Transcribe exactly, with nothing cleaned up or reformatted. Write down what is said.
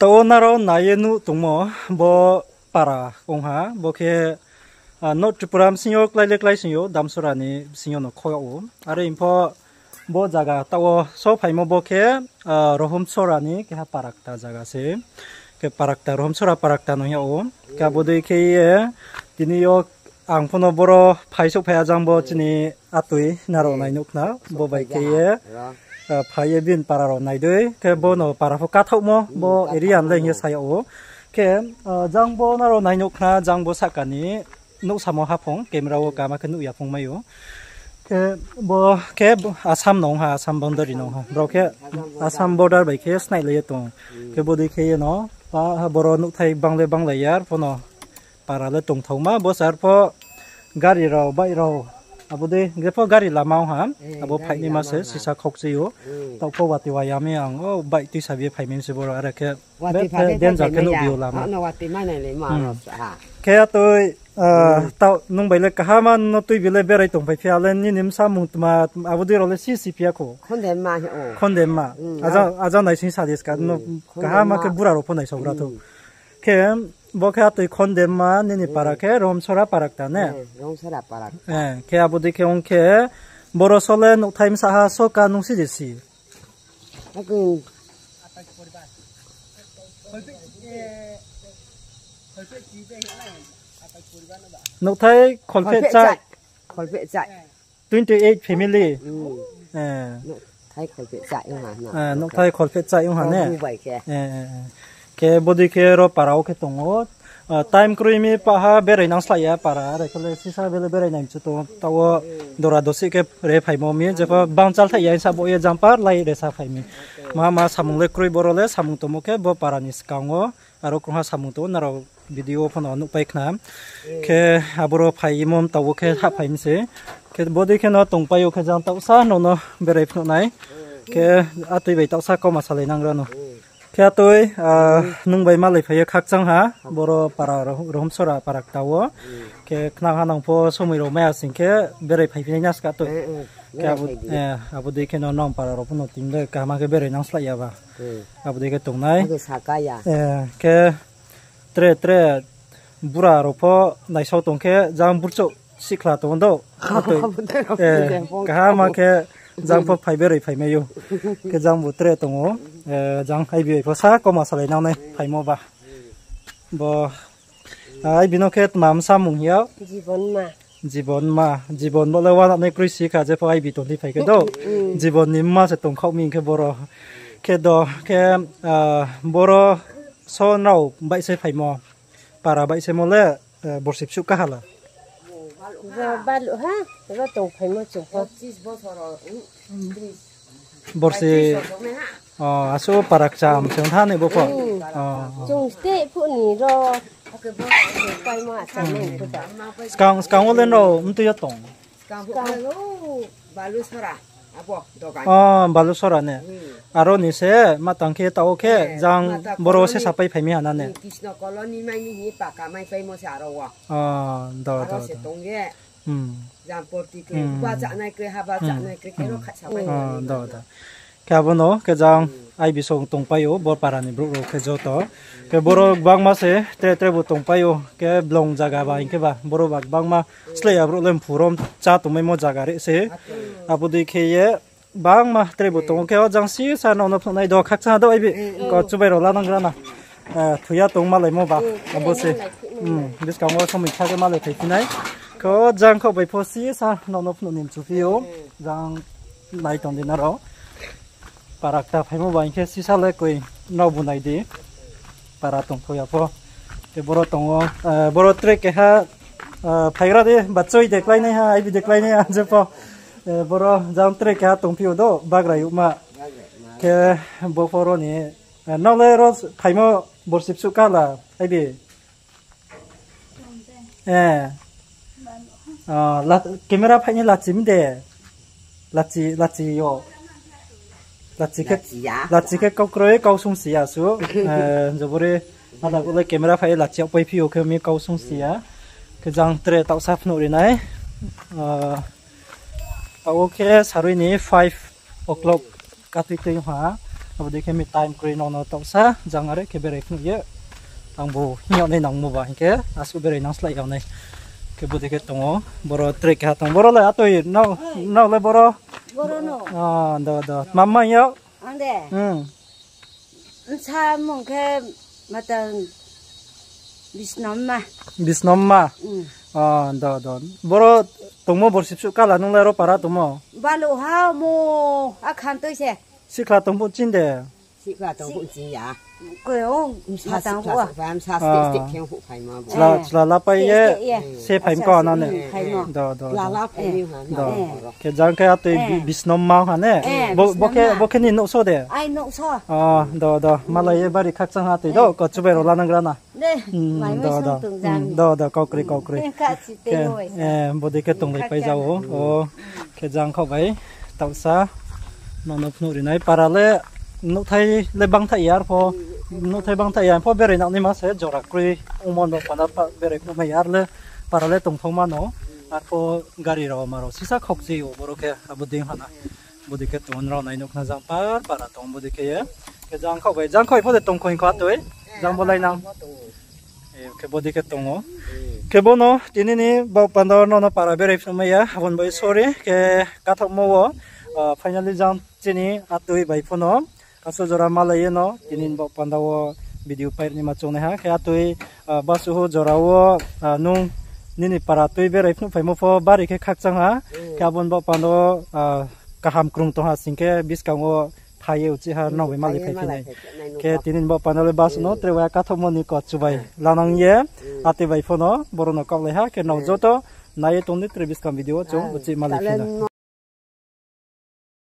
Taoh wo nrao nai ye nuh tongmo, bo para ong ha, bo khe, ah, North Tripura bsing yo klái le klái sing yo, Damsora ni bsing yo no kho yag ou. Are pho bo zaga taoh wo so phaimo bo khe, ah, Rohomsora ni keha parakta zaga se. Khe parakta, Rohomsora parakta no hing yag ou. Khe abo dei khe ye, tini yo ang pho no boro phai souhphai ya jang bo chini atoi nrao nai nuh khna, bo bai khe ye, ah, phai ye bini para rao nai dei. Khe bo no para pho kathaohmo, bo area le hing ye sa yag ou. Khe, ah, jang bo nrao nai nuh khna, jang bo sahka ni nuhsamo haphung, camera wo kaham khe nuh ya phung mai ou. Khe bo khe Assam no ong ha, Assam boundary no ong ha. Brao khe Assam border bai khe snailai ye tong. Khe bo dei khe ye no, pa, boro nouhthai banng le banglai ya, arpho no para le tongthaoma, bo se arpho gari rao, bike rao, abo dei, jepho gari lama ong ha, abo phainaima se, sisa khaukchui ou. Taoh pho watoi wa ya mi ang, o bike tuisa bi ye phaimai se boro, are khe danger khe nuh bi ou lama. Khe atoi, ah, taoh nung bai le kaham no tuibi le berai tongphai phi ya le nini bsa mung tma, abo dei rao le si si phi ya kho. Khondemma. Aja naising sa di ska, kaham khe bura rao pho naisao gra thou. Khe, bo khe atoi Khondemma, nini para khe Rohomsora parakta ne? Khe abo dei khe ong khe, boro so le nouhthai bsa ha so ka nung si de si. Nouhthai kholpheh chai. Twenty eight family. Nouhthai kholpheh chai ong ha ne? Khe bo dei khe ro para wo khe tong ou. Time kroi mi pah ha berai nang slái ya para, are khe le sisa bele berai nai mchu tong ou. Taoh wo dora dosi khe re phaimo mi, jepho bang chalthai ya hing sa bo ye jang par lai resa phai mi. Ma ma samung le kroi boro le, samung tongmo khe bo para ni skang wo. Aro krungha samung tong ou, nrao video pho no nuhpai khna. Khe aboro phaimo mta wo khe hahphai mi se. Khe bo dei khe no tongpai ou khe jang taohsa nrao no berai phnuh nai. Khe atoi bai taohsa kauma salai nang ra no. Khe atoi, ah, nung bai malai phai ye khakchang ha, boro para Rohomsora parakta wo. Khe khna ha nang pho somoi rao mai ya sing khe berai phaiphi nai na ska atoi. Khe abo dei khe no nang para rao pho no tini le kaham khe berai nang slái ya ba. Abo dei khe tongnai. Khe tre tre bura rao pho naisao tong khe jang burchouh sikhla tong ou do. Kaham khe jang pho phai berai phaimai ou. Khe jang bu tre tong ou. Jang aibi bai pho sa kauma salai nang nai phaimo ba. Bo, aibi no khe tma bsa mung hing ya? Jibon ma, Jibon bo le uananai kroi si kha, jepho aibi tong di phai khe do. Jibon ni mma se tongkhaoh mi hing khe boro. Khe do, khe, ah, boro so nrao baih se phaimo, para baih se mo le, borsi bsuh kaha la? Baluh ha, ro tongphaimo chung pho. Borsi, asuh para kcham se ong tha ni bo pho. Chung steh phuh ni ro. Skang, skang wo le nrao mtui yo tong? Balusora ne. Aro ni se ma tang khe taoh wo khe jang boro se sapai phai mi ha na ne. Khe abo no khe jang aibi song tongpai ou, bo para ni brouh rao khe joto. Khe boro gbangma se tre tre bu tongpai ou, khe blong zaga ba hing khe ba, boro ba gbangma sleh ya brouh le mphu rom chá tongmaimo zaga re se. Abo dei khe ye gbangma tre bu tong ou, khe o jang sisa nrao no phnuh nai do, khakchang ha do aibi, ko chubai rao la nang gra na. Thoi ya tong malaimo ba, abo se. Buskang wo somoi kha khe malai phaiphi nai. Khe o jang khaoh bai pho sisa nrao no phnuh ni mchu phi ou, jang nai tong di nrao. Para kta phaimo ba hing khe sisa le koi nrao bu nai di. Para tongthao ya pho. Khe boro tong ou, boro tre keha, phaigra di, bachoi de kláinaiha, aibi de kláinaiha, je pho. Boro jang tre keha tongphi ou do, bagra youhma. Khe bo pho ro ni, nrao le ro phaimo borsi bsuh ka la, aibi? Camera phainai lachi mi de? Lachi, lachi yo. Lachi khe kau kroi, kau sung si ya su. Jobori, ada bo le camera phai ye lachi yagpai phi ou khe mi kau sung si ya. Khe jang tre taohsa phnuh ri nai. Taoh wo khe sarui ni five o'clock katui tui ha. Abo dei khe mi time kroi no no taohsa jang are khe berai phnuh ye. Ang bo hing yag nai nangmo ba hing khe asuh berai nang slái yag nai. Khe bo dei khe tong ou, boro tre keha tong. Boro le atoi, nrao le boro? Boro no. Ah, do, do. Tma mmang yag? Ang de. Hmm. Bsa mung khe matang Bisnomma. Bisnomma? Hmm. Ah, do, do. Boro tongmo borsi bsuh kala nung le ro para tongmo? Baluh ha mo, akhan toi se. Sikhla tong phuh chini de? Sikhla tong phuh chini ya. Koi o, bsa matang sikhla phuh a. Bsa state, state khe phuh phaimo bo. Chla, chla lapai ye, se phaimo ko ano ne. Phaimo. Do, do, do. Chla lapai ni ha. Do. Khe jang khe atoi Bi-, Bisnomma ha ne? Bo, bo khe, Bisnomma. Bo khe ni nouhso de? Ai nouhso. Ah, do, do. Malai ye bari khakchang ha atoi do, ko chubai rao lanang gra na. Do, do. Do, do, kaukroi, kaukroi. Khe, eh, bo dei khe tonglai pai ja ou. O, khe jang khaoh bai, taohsa, nono phnuh ri nai. Para le, nouhthai le bangthaih ya arpho, nouhthai bangthaih ya, arpho berai nang naima se, jora kroi, ongmo no pana pa, berai phnuh mai ya, ar le, para le tongthao ma no, arpho gari rao ma rao, sisa khaukchi ou, boro khe, abo dei ha na. Bo dei khe tong nrao nai nuh khna jang par, para tong bo dei khe ye. Khe jang khaoh bai, jang khaoh pho de tong khoi kho atoi, jang bo lai nang. Eh, khe bo dei khe tong ou. Khe bo no, tini ni baoh panda wo nono para berai phnuh mai ya, abo ni bai sorry, khe kathaohmo wo, ah, finally jang chini atoi bai pho no, asuh jora malai ye no, tini ni baoh panda wo video pair naima choung nai ha, khe atoi, ah, basuhu jora wo, ah, nung nini para tui berai phnuh phaimo pho bari khe khakchang ha, khe abo ni baoh panda wo, ah, kaham krung tong ha sing khe buskang wo phai ye uchih ha nrao bai malai phai phi nai. Khe tini ni baoh panda le basuh no tre wa kathaohmo ni ko chubai lanang ye, atoi bai pho no, boro no kaohlai ha, khe nrao joto nai ye tong di tre buskang video wo chung uchih malai phi nai.